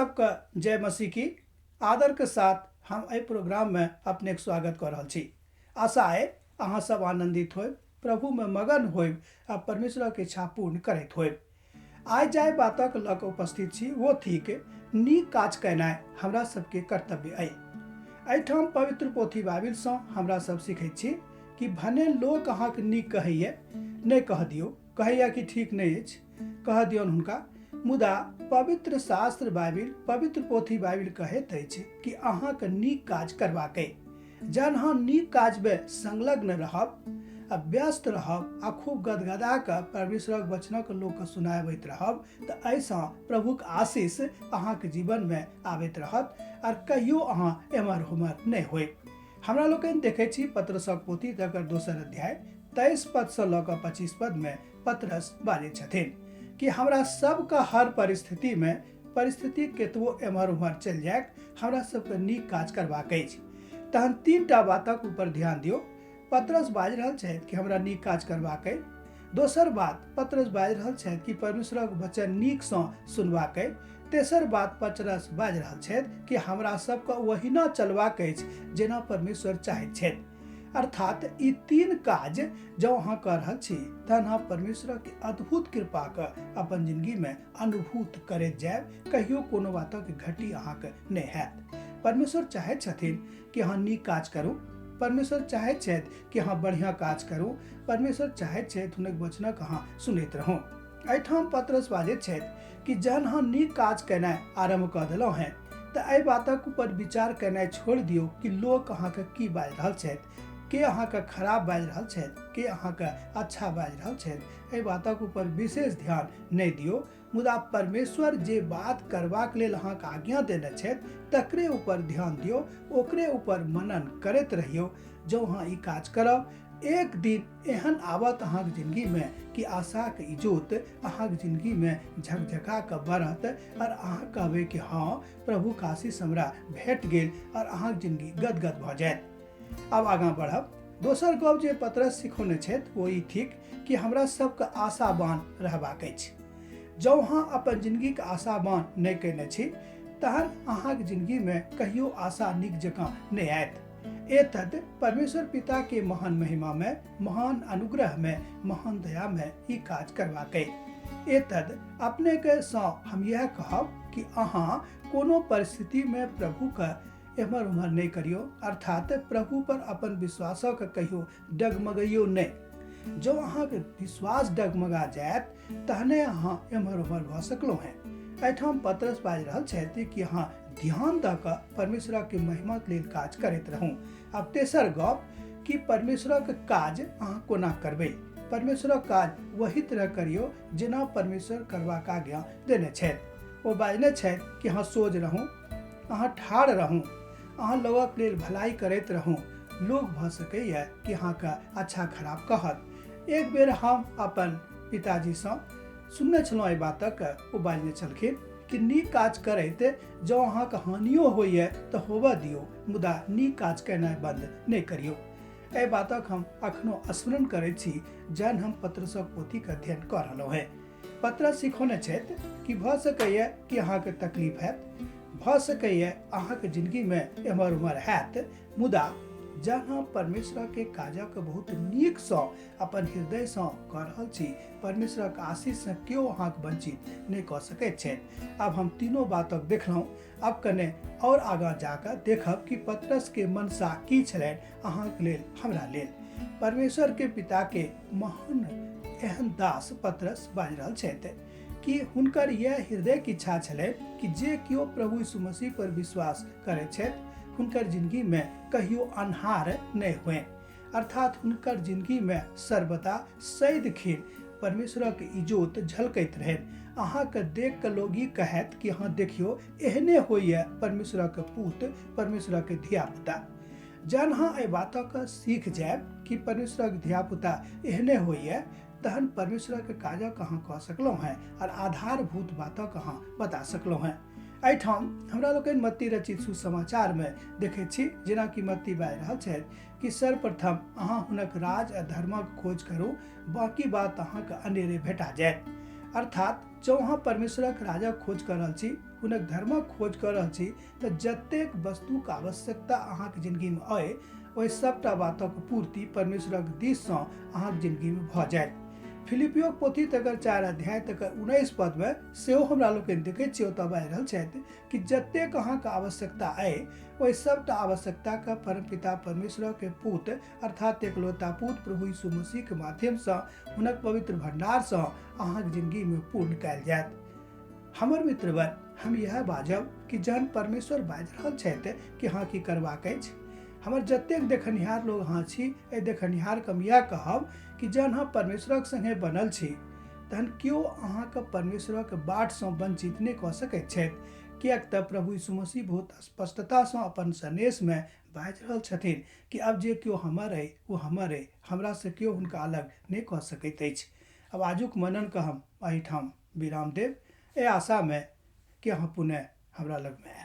सबके जय मसीह की आदर के साथ हम एहि प्रोग्राम में अपने के स्वागत कर रहल छी। आशा है अहाँ सब आनंदित होब, प्रभु में मगन होब आ परमेश्वर के इच्छा पूर्ण करैत होब। आइ जाहि बातक लऽ कऽ उपस्थित छी वो थिक नीक काज केनाइ हमरा सबके कर्तव्य अइ। एहिठाम पवित्र पोथी बाइबिलसँ हमरा सब सीखैत छी कि भने लोक अहाँके नीक कहैए नहि कह दियौ, कहैए कि ठीक नहि अछि कह दियौन हुनका, मुदा पवित्र शास्त्र बाइबिल पवित्र पोथी बाइबिल कहैत अछि कि अहाँके नीक काज करबाक अइ। जहन अहाँ नीक काजमे संलग्न रहब आ व्यस्त रहब आ खूब गदगदा कऽ परमेश्वरक वचनक लोकके सुनाबैत रहब तऽ एहिसँ प्रभुक आशीष अहाँके जीवनमे आबैत रहत आर कहियो अहाँ एम्हर ओम्हर नहि होयब। हमरा लोकनि देखै छी पत्रसक पोथी तकर दोसर अध्याय 23 पदसँ लऽ कऽ 25 पदमे पत्रस बाजै छथिन कि हमरा सबके हर परिस्थितिमे परिस्थिति केतबो एम्हर ओम्हर चलि जायक हमरा सबके नीक काज करबाक अछि। तहन तीनटा बातक ऊपर ध्यान दियौ। पत्रस बाजि रहल छथि कि हमरा नीक काज करबाक अछि। दोसर बात पत्रस बाजि रहल छथि कि परमेश्वरक वचन नीकसँ सुनबाक अछि। तेसर बात पत्रस बाजि रहल छथि कि हमरा सबके ओहिना चलबाक अछि जेना परमेश्वर चाहैत छथि। अर्थात ई तीन काज जँ अहाँ कऽ रहल छी तहन अहाँ परमेश्वरक अद्भुत कृपाके अपन जिंदगीमे अनुभूत करैत जायब, कहियो कोनो बातक घटी अहाँके नहि हैत। परमेश्वर चाहैत छथिन कि अहाँ नीक काज करू, परमेश्वर चाहैत छथि कि अहाँ बढ़िआँ काज करू, परमेश्वर चाहैत छथि हुनक वचनक अहाँ सुनैत रहू। एहिठाम पत्रस बाजैत छथि कि जहन अहाँ नीक काज केनाइ आरम्भ कऽ देलहुँ हेँ तऽ एहि बातक ऊपर विचार केनाइ छोड़ि दियौ कि लोक अहाँके की बाजि रहल छथि, के अहाँके खराब बाजि रहल छथि, के अहाँके अच्छा बाजि रहल छथि, एहि बातक ऊपर विशेष ध्यान नहि दियौ। मुदा परमेश्वर जे बात करबाक लेल अहाँके आज्ञा देने छथि तकरे ऊपर ध्यान दियौ, ओकरे ऊपर मनन करैत रहियौ। जँ अहाँ ई काज करब एक दिन एहन आवत अहाँके जिंदगीमे कि आशाके इजोत अहाँके जिंदगीमे झकझका कऽ बढ़त और अहाँ कहबै कि हाँ प्रभुके आशीष हमरा भेट गेल और अहाँके जिंदगी गदगद भऽ जायत। आब आगाँ बढ़ब। दोसर गप जे पतरस सिखौने छथि ओ ई थिक कि हमरा सबके आशावान रहबाक अछि। जँ अहाँ अपन जिंदगीके आशावान नहि कयने छी तहन अहाँके जिंदगीमे कहियो आशा नीक जकाँ नहि आयत। एतद परमेश्वर पिता के महान महिमा में, महान अनुग्रह में, महान दया में ई काज करबाक अछि। एतद अपने के सँ हम यह कहब कि अहाँ कोनो परिस्थिति में प्रभु के एम्हर उम्हर नहि करियौ, अर्थात प्रभु पर अपन विश्वासक कहियो डगमगैयौ नहि। जँ अहाँके विश्वास डगमगा जायत तहने अहाँ एम्हर उम्हर भऽ सकलहुँ हेँ। एहिठाम पतरस बाजि रहल छथि कि अहाँ ध्यान दऽ कऽ परमेश्वरक महिमाक लेल काज करैत रहू। आब तेसर गप कि परमेश्वरक काज अहाँ कोना करबै। परमेश्वरक काज वही तरह करियौ जेना परमेश्वर करबाक आज्ञा देने छथि। ओ बाजने छथि कि अहाँ सोझ रहू, अहाँ ठाढ़ रहू, अहाँ लोगक लेल भलाई करैत रहू। लोग भऽ सकैए कि अहाँके अच्छा खराब कहत। एक बेर हम अपन पिताजीसँ सुनने छलहुँ एहि बातक, ओ बाजने छलखिन कि नीक काज करैत जँ अहाँके हानियो होइए तऽ होबऽ दियौ, मुदा नीक काज केनाइ बन्द नहि करियौ। एहि बातक हम अखनो स्मरण करैत छी जहन हम पत्रसक पोथीके अध्ययन कऽ रहलहुँ हेँ। पत्रस सिखौने छथि कि भऽ सकैए कि अहाँके तकलीफ हैत, भऽ सकैए अहाँके जिंदगीमे एम्हर ओम्हर हैत, मुदा जहन हम परमेश्वरके काजक बहुत नीकसँ अपन हृदयसँ कऽ रहल छी, परमेश्वरक आशीषसँ केओ अहाँके वंचित नहि कऽ सकैत छथि। आब हम तीनों बातक देखलहुँ। आब कने और आगाँ जाकऽ देखब कि पतरस के मनसा की छलनि अहाँके लेल, हमरा लेल। परमेश्वर के पिता के महान एहन दास पतरस बाजि रहल छथि कि हुनकर यह हृदय की इच्छा छलनि कि जे केओ प्रभु यीशु मसीह पर विश्वास करैत छथि हुनकर जिंदगी में कहियो अन्हार नहि हुए, अर्थात हुनकर जिंदगी में सर्वदा सदिखन परमेश्वरक इजोत झलकैत रहनि। अहाँके देख कऽ लोग ई कहत कि अहाँ देखियौ एहने होइए परमेश्वरक पूत, परमेश्वरक धियापुता। जहन अहाँ एहि बातक सीख जायब कि परमेश्वरक धियापुता एहने होइए तहन परमेश्वरक काजक अहाँ कऽ सकलहुँ हेँ और आधारभूत बातक अहाँ बता सकलहुँ हेँ। एहिठाम हमरा लोकनि मत्ती रचित सुसमाचारमे देखैत छी जेनाकि मत्ती बाजि रहल छथि कि सर्वप्रथम अहाँ हुनक राज आ धर्मक खोज करू, बाकी बात अहाँके अनेरे भेटा जायत। अर्थात जँ अहाँ परमेश्वरक राजक खोज कऽ रहल छी, हुनक धर्मक खोज कऽ रहल छी, तऽ जतेक वस्तुक आवश्यकता अहाँके जिन्दगीमे अइ, ओहि सभटा बातक पूर्ति परमेश्वरक दिससँ अहाँके जिन्दगीमे भऽ जायत। फिलिपियोक पोथी तकर 4 अध्याय तकर 19 पदमे सेहो हमरा लोकनि देखैत छियै, ओतऽ बाजि रहल छथि कि जतेक अहाँके आवश्यकता अइ, ओहि सभटा आवश्यकताके परमपिता परमेश्वरके पुत अर्थात एकलौता पुत प्रभु यीशु मसीहके माध्यमसँ हुनक पवित्र भण्डारसँ अहाँके जिन्दगीमे पूर्ण कयल जायत। हमर मित्रवर, हम इएह बाजब कि जहन परमेश्वर बाजि रहल छथि कि हँ की करबाक अछि, हमर जतेक देखनिहार लोग अहाँ छी, एहि देखनिहारके हम इएह कहब कि जहन अहाँ परमेश्वरक सङ्गे बनल छी तहन केओ अहाँके परमेश्वरक बाटसँ वञ्चित नहि कऽ सकैत छथि, किएक तऽ प्रभु यीशु मसीह बहुत स्पष्टतासँ अपन सन्देशमे बाजि रहल छथिन कि आब जे केओ हमर अइ ओ हमर अइ, हमरासँ केओ हुनका अलग नहि कऽ सकैत अछि। आब आजुक मननके हम एहिठाम विराम देब, एहि आशामे कि अहाँ पुनः हमरा लगमे आयब।